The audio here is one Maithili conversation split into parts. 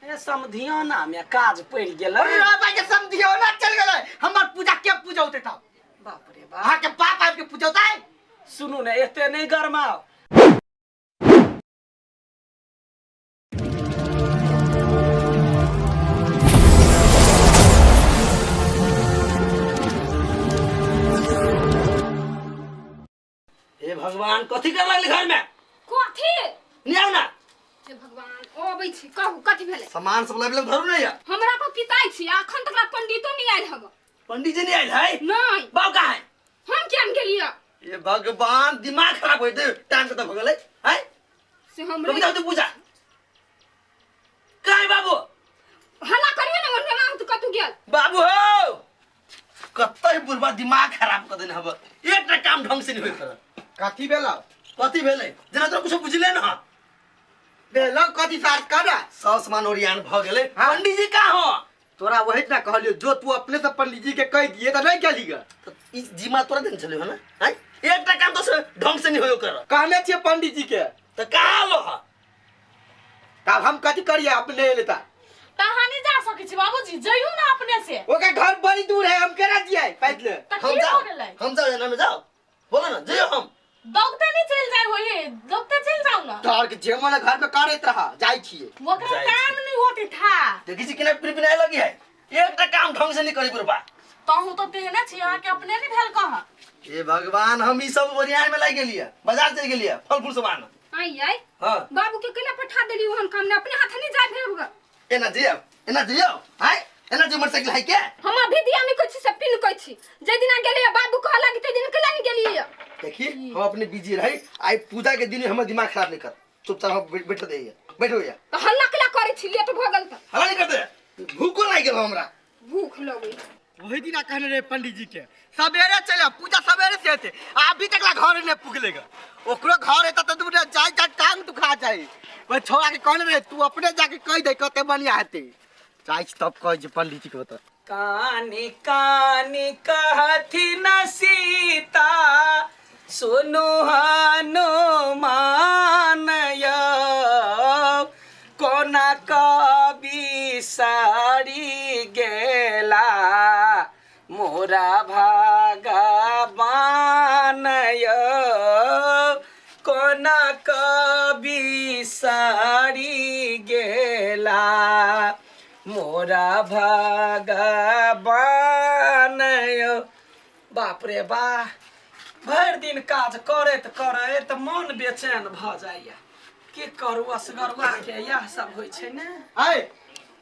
ए समधियाना में काज पड़ि गेलै। अरे बाबा के समधियाना चल गेलै, हमर पूजा के पूजौते तब? बाप रे बाप, अहाँ के बाप आबि के पूजौतै? सुनू ने, एते नहि गरमाउ। हे भगवान, कथी कर लगली घर में? कथी नहीं आउ ना। हे भगवान, अबै छी, कहू कथी भेलै? सामान सब लाबि धरू नहीं या। हमरा पर पिताइ छी, अखन तक ला पंडितो नहीं आयल हब। पंडित जी नहीं आयल है? नहीं। बाप कहाँ है? हम किया नहीं गेलियै? ये भगवान, दिमाग खराब होय दे, टाइम कत भ गेलै हैं? से हमरे कभी जाओ पूजा कहाँ है बाबू? हल्ला करियो ने, ओने मांग तू कतू गेल? बाबू हो, कतई बुढ़बा दिमाग खराब कर देने हब, एकटा काम ढंग से नहीं होय कर। कथी भेल? कथी भेलै जेना तोरा कुछो बुझले न भेल कथी सार कर? सब सामान ओरियान भ गेलै। हाँ। पंडित जी कहाँ हो? तोरा वही ना कहलियो, जो तू अपने से पंडित जी के कह दिए तो नहीं गेली ग। तो ई जिम्मा तोरा देने छलियो ना हैं? एकटा काम तो से ढंग से नहीं होयो कर। कहने छियै पंडित जी के। तो कहाँ लो हा? तब हम कथी करिए, अपने लेता तहाँ नहीं जा सकै छी बाबूजी, जइयो ना अपने से। ओकर घर बड़ी दूर है, हम केना जियै पैदले? तऽ हम की जाओ, भऽ गेलै? हम जाओ, एना में जाओ, बोलो ना, जइयो हम। दौगते नहीं चलि जाय होई, दौगते चलि जाउ ना। तोहर के जे मन घर में करैत रह, जाइ छियै। ओकरा जाइ छी। काम नहीं होती था। देखी छी केना पिनपिनाए लगी है, एकटा काम ढंग से नहीं करी बुढ़बा। तहु तो तेहने छी, अहाँके अपने नहीं भेल कह। हे भगवान, हम ई सब ओरियान में लागि गेलियै, बाजार चलि गेलियै फल फूल सब आन। आई आई। हाँ। बाबू के केना पठा देली ओहन काम ने, अपने हाथ नहीं जाय भेल ग। एना जियो, एना जियो हाय, एना जियो मोटरसाइकिल है के? हम अभी दिया में कहै छी से पिन कहै छी, जे दिना गेलियै बाबू कह लागी ते दिन केला नहीं गेलियै? देखी, हम अपने बिजी रही, आई पूजा के दिन हमर दिमाग खराब नहीं कर, चुपचाप हम बैठ दे, बैठो या। तऽ हल्ला केला करै छी, लेट भऽ गेल तऽ। हल्ला नहीं करते, भूखो लागि गेल हमरा। भूख लगै। वही दिना कहने रहे पंडित जी के सवेरे चल, पूजा सवेरे से हेतै, आ अभी तक ला घर नहीं पुगलेगा। ओकरो घर हेतै तऽ दूर जाय जाय टांग दुखा जाय। वह छोड़ा के कहने रहे तू अपने जाके कह दे कते बढ़िया हेतै, जाइ छी तब कह जे पंडित जी के बता। कानी कानी कहथिन सीता सुनु हनुमान यौ, कोना कवि सारी गेला मोरा भगवान यौ, कोना कवि सारी गेला मोरा भगवान यौ। बाप रे बा, भरि दिन काज करैत करैत मन बेचैन भऽ जाइए, की करू, असगरुआ के इएह सब होइ छै ने। आय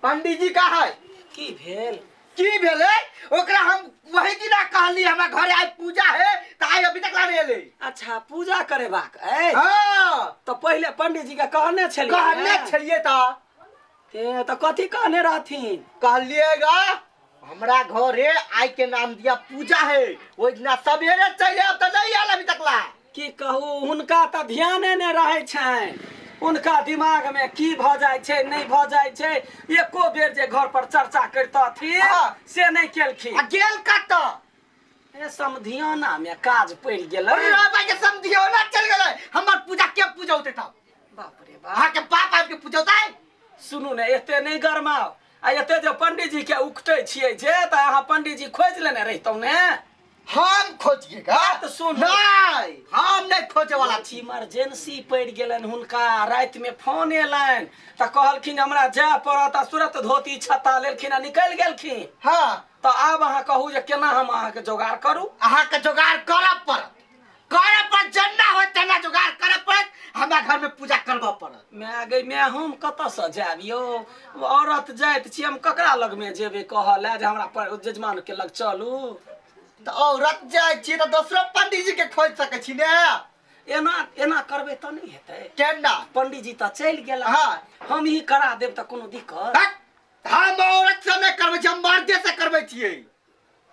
पंडित जी का है? की भेल? की भेलै ओकरा? हम वही दिना कहली हमरा घरे आइ पूजा है, तऽ आइ अभी तक ला नहीं एलै। अच्छा, पूजा करेबाक अइ? हाँ। तऽ पहिले पंडित जी के कहने छलियै? कहने छलियै तऽ। ए तऽ कथी कहने रहथिन? कहलिएगा हमरा घरे आई के नाम दिया पूजा है, ओहि दिना सवेरे चलि आयब, तऽ नहीं आयल अभी तक ला। की कहू, हुनका तऽ ध्याने नहि रहै छनि, हुनका दिमाग में की भऽ जाइ छै नहि भऽ जाइ छै, एको बेर जे घर पर चर्चा करितथिन से नहि केलखिन। आ गेल कतऽ? ए समधियाना में काज पड़ि गेलै। अरे बाबा के समधियाना चलि गेलै, हमर पूजा के पूजौतै तब? बाप रे बाप, अहाँ के बाप आबि के पूजौतै? सुनू ने, एते नहि गरमाउ, आ एते जे पंडीजी के उकटै छियै जे, तऽ अहाँ पंडीजी खोजि लेने रहितहुँ ने। हम खोजिएगा? बात सुनू। नहीं, हम नहीं खोजे वाला छी। इमरजेंसी पड़ि गेलनि हुनका, रातिमे फोन एलनि तऽ कहलखिन हमरा जाय पड़त, आ तुरंत धोती छत्ता लेलखिन आ निकलि गेलखिन। तऽ आब अहाँ कहू जे केना हम अहाँके जोगाड़ करू? अहाँके जोगाड़ करऽ पड़त, करऽ पड़त, जेना होय तेना जोगाड़ करऽ पड़त, हमरा घर में पूजा करबऽ पड़त। माय गै माय, हम कतऽसँ जायब यौ? औरत जाइत छी, हम ककरा लगमे जेबै कहऽ लए जे हमरा पर जजमानके लग चलू? तऽ औरत जाइ छी तऽ दोसरो पंडीजी के खोजि सकै छी ने। एना एना करबै तऽ नहि हेतै। केना? पंडीजी तऽ चलि गेला। हम ही करा देब तऽ कोनो दिक्कत? हट, हम औरत से नहि करबै छी, हम मर्दे से करबै छियै।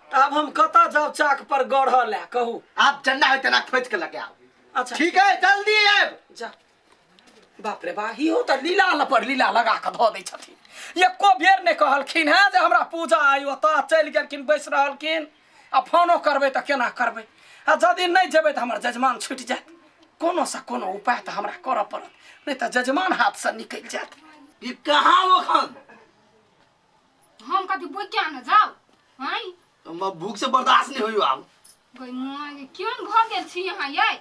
आब हम कतऽ जाउ चाक पर गढ़ऽ लए, कहू? आब जेना होय तेना खोजि के लऽ के आउ। अच्छा। ठीक है, जल्दी आयब। जा। बाप रे बा, इहो तऽ लीला लपर लीला लगा कऽ धऽ दै छथिन, एको बेर नहि कहलखिन हेँ जे हमरा पूजा आइ ओतऽ, चलि गेलखिन, बैस रहलखिन, आ फोनो करबै तऽ केना करबै? आ यदि नहि जेबै तऽ हमर जजमान छुटि जायत। कोनोसँ कोनो उपाय तऽ हमरा करऽ पड़त, नहि तऽ जजमान हाथसँ निकलि जायत। कि कहाँ लोखन हम कथी बोल के न जाउ हैं हमरा भूख से बर्दाश्त नहीं होई आब। गई माँ गे, क्यों भऽ गेल छी यहाँ यै?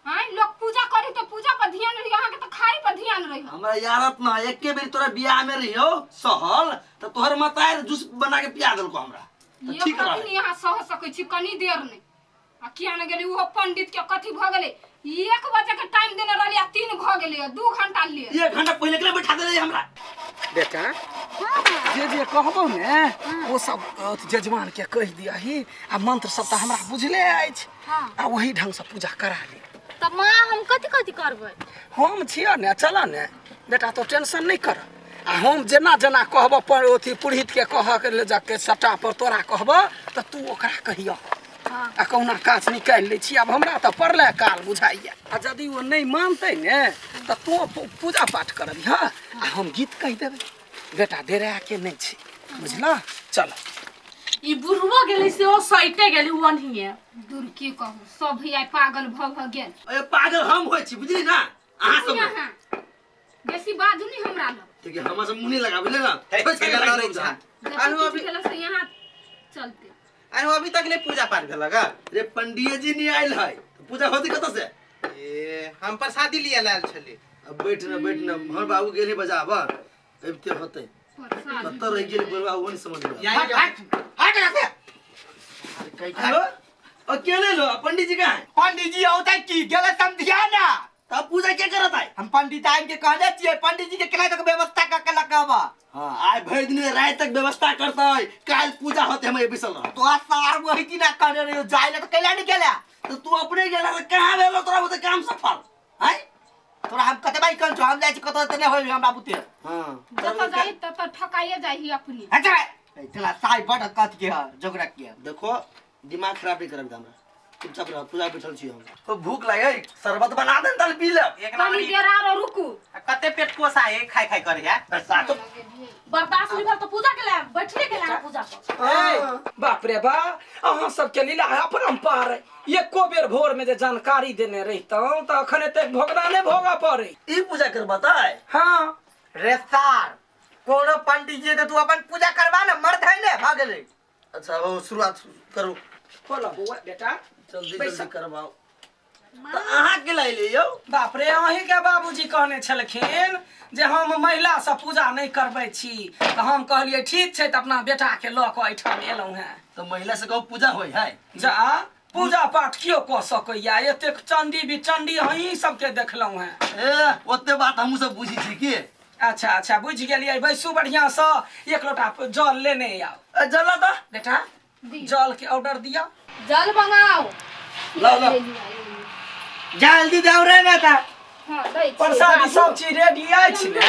हैं लोग पूजा करी तऽ पूजा पर ध्यान रही, अहाँके तऽ खाई पर ध्यान रही। हमरा यारत ना एके बेर तोरा बियाह में रहियो सहल त तोहर मतार जूस बना के पिया देलको हमरा त ठीक रहे रहे। यहाँ सह सकै छी कनी देर नहि। आ किया ने गेलै ओहो पंडित के कथी भऽ गेलै? 1 बजे के टाइम देने रहली आ 3 भऽ गेलै, 2 घंटा ले। 1 घंटा पहिले के बैठा देले हमरा। बेटा जे जे कहबो ने ओ सब जजमान के कहि दियही आ मंत्र सब तऽ हमरा बुझले अछि आ वही ढंग से पूजा करा ले। तऽ माँ हम कथी कथी करबै? हम छियै ने, चल ने बेटा, तो टेंशन नहीं कर। आ हम जेना जेना कहबो पर अथी पुरोहित के कह के ले जाके सट्टा पर तोरा कहबो तऽ तू ओकरा कहियो। आ कहुना काज निकालि लै छी। आब हमरा तऽ पड़ले काल बुझाइया। आ यदि ओ नहीं मानतै ने तऽ तू पूजा पाठ करबी। हाँ आ हम गीत कहि देबै। बेटा डेरा के नहीं छी, बुझल? चल ई बुढ़बो गेलै से ओ सैटे गेलै ओनहिए। दूर की कहू, सब भैया पागल भऽ भऽ गेल। अरे पागल हम होइ छी बुझली ना, अहाँ सब यहाँ बेसी बाजू नहीं हमरा लग। देखिए हमरा सब मुँह नहीं लगा बुझले ना। हे, छोड़ के केना लड़ै लड़ै छा। छा? जब अनु किछु अभी गेला से यहाँ चलते। अनु अभी तक नहीं पूजा पाठ भेल गा? रे पंडित जी नहीं आयल है तो पूजा होती कतऽ से? ए हम प्रसादी लिए लायल छली। अब बैठ ना बैठ ना, हमर बाबू गेले बजाबा अबिते होते कतऽ रहि गेल बुढ़वा वो नहीं समझ में। हट हट हट यहाँ से। अरे अकेले लो पंडित जी कहाँ है? पंडित जी औता की गेले समझिया ना। तब पूजा के करत है? हम पंडित आइन के कहले छियै पंडित जी के केना तक व्यवस्था क के लकाबा। हाँ आइ भरि दिन रात तक व्यवस्था करतै, काल्हि पूजा होते हम बैसल रह। तो सार वही दिना कहने रहियो जाय ले त कैला नहीं गेला? तो तू अपने गेला त कहाँ भेलो तोरा बुते काम सफल हैं? तोरा हम कते बाई कहल छौ, हम जाइ छी कतौ त नहीं होई हमरा बुते। हाँ जतऽ जाइ ततऽ ठकाइए जाइ अपने। हट जा चला साई बड़ कथ के है जोगरा के। देखो दिमाग खराब नहीं करब हमरा, चुपचाप रह, पूजा बैठल छी हम। तो भूख लागे शरबत बना दे तल पी ले। एक कनी नंबर देर आरो रुकू। कते पेट कोसा है खाय खाय करे है। सातो बर्दाश्त नहीं भेल तो पूजा के ले बैठले के ले पूजा पर। बाप रे बा, अहाँ सबके लीला अपरम्पार है। एको बेर भोर में जे जानकारी देने रहितौं तऽ अखन एतेक भोगना नहीं भोगऽ पड़े। ई पूजा कर बताए? हाँ रे सार कोनो पंडित जी तो तू अपन पूजा करवा ना, मर्द है ने भऽ गेलै। अच्छा वो शुरुआत करू। बोलो बौआ बेटा जल्दी जल्दी करवाओ। तो अहाँ के लाई लियौ? बाप रे, अहीं के बाबूजी कहने छलखिन जे हम महिला से पूजा नहीं करबै छी, तऽ हम कहलियै ठीक छै, तऽ अपना बेटा के लऽ कऽ एहिठाम एलहुँ हेँ। तो महिला से कहू पूजा होय है? जा पूजा पाठ कियो कऽ सकैया, एतेक चंडी बिचंडी अहीं सबके देखलहुँ हेँ। ए ओते बात हमहूँ सब बुझी छी की। अच्छा अच्छा बुझि गेलियै। बैसू बढ़िया से, एक लोटा जल लेने आउ। ए जल तऽ बेटा, जल के ऑर्डर दिया। जल मंगाओ। लाओ लाओ जल्दी जाओ रे ना ता। हां दै छी। प्रसादी सब चीज रेडी अछि ने?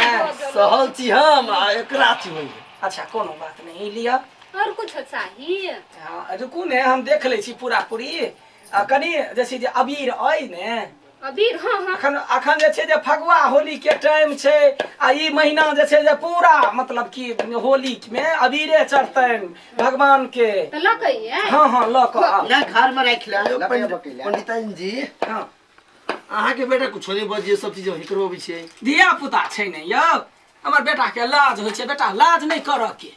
सहल छी हम आ एकरा छी होई। अच्छा कोनो बात नहीं, लिअ। और कुछ चाहिए? हाँ रुकू ने, हम देख लै छी पूरा पूरी। आ कनी जैसे जे अबीर अइ ने अबीर? हाँ हाँ। अखन अखन जे छै जे फगुआ होली के टाइम छै आ ई महीना जे छै जे पूरा मतलब कि होली में अबीरे चढ़तनि भगवान के। तऽ लऽ के अइयै? हाँ हाँ लऽ कऽ आउ। ना घर में राख ले। पंडिताइन जी हाँ अहाँ के बेटा कुछो नहीं बजिए, सब चीज वही करबबै छियै। धिया पुता छै ने यौ, हमर बेटा के लाज होइ छै। बेटा लाज नहीं करऽ के।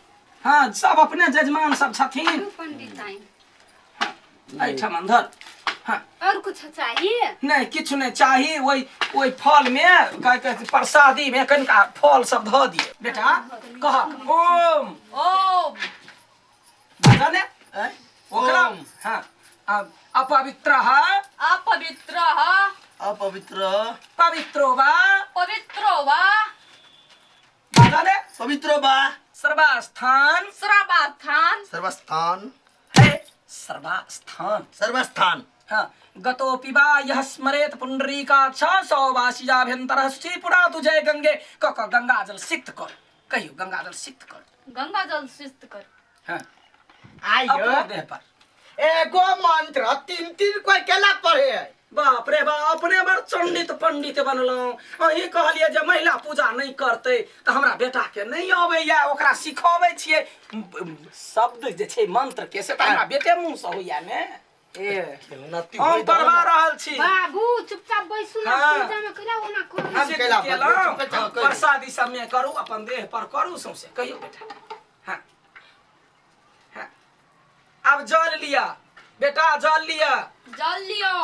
हाँ सब अपने जजमान सब छथिन। पंडिताइन एहिठाम अंदर। हाँ और कुछ चाहिए? नहीं किछु नहीं चाही। ओहि ओहि फल में कह के प्रसादी में कनिका फल सब धऽ दिए। बेटा कह ओम ओम बाजा ने ओकरा। हाँ अपवित्र अपवित्र अपवित्र पवित्रो वा पवित्रो वा बाजा ने पवित्रो बा सर्वस्थान सर्वस्थान सर्वस्थान है सर्वस्थान सर्वस्थान। हाँ गतोपि वा यः स्मरेत पुण्डरीकाक्ष सौवासिजाभ्यन्तरः श्रीपुरा तुझे गंगे क क गंगा जल सिक्त कर। कहियो गंगा जल सिक्त कर। गंगा जल सिक्त कर। हाँ आइयो अपना देह पर एगो मंत्र तीन तीन कोई केला पढ़े है। बाप रे बाप, अपने बड़ चंडित पंडित बनलहुँ। अहीं कहलियै जे महिला पूजा नहीं करतै तऽ हमरा बेटा के नहीं अबैया, ओकरा सिखबै छियै शब्द जे छै मंत्र के, से तऽ हमरा बेटे मुँह से होइया ने। ए उन्नति हम होय दहो पढ़वा ना। रहल छी। बाबू चुपचाप बैसू ना। हाँ। पूजा में कैला ओना करू। हम कैला केलहुँ। चुपचाप करू। प्रसादी सबमे करू, अपन देह पर करू सौंसे। कहियौ बेटा। हाँ हाँ, आब जल लिअ बेटा, जल लिअ। जल लियो।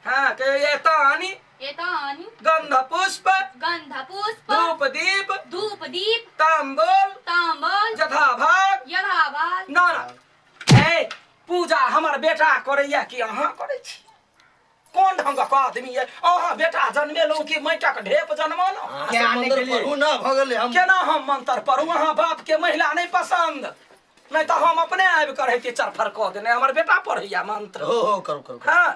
हाँ, कहियौ एतानि एतानि गंध पुष्प गंध पुष्प धूप दीप धूप दीप तांबूल तांबूल यथा भाग यथा भाग। ना ना, ए पूजा हमर बेटा करैया कि अहाँ करै छी? कोन ढंगक आदमी ये अहाँ? बेटा जन्मेलहुँ कि माटिक ढेप जनमलहुँ? अहाँ क्या सब नहि मंदिर गेलियै? पढ़ू ना, भऽ गेलै। हम केना हम मंत्र पढ़ू? अहाँ बाप के महिला नहीं पसंद, नहीं तऽ हम अपने आबि कऽ रहितियै चरफर कऽ देने। हमर बेटा पढ़ैया मंत्र। हो हो, करू करू करू। हाँ।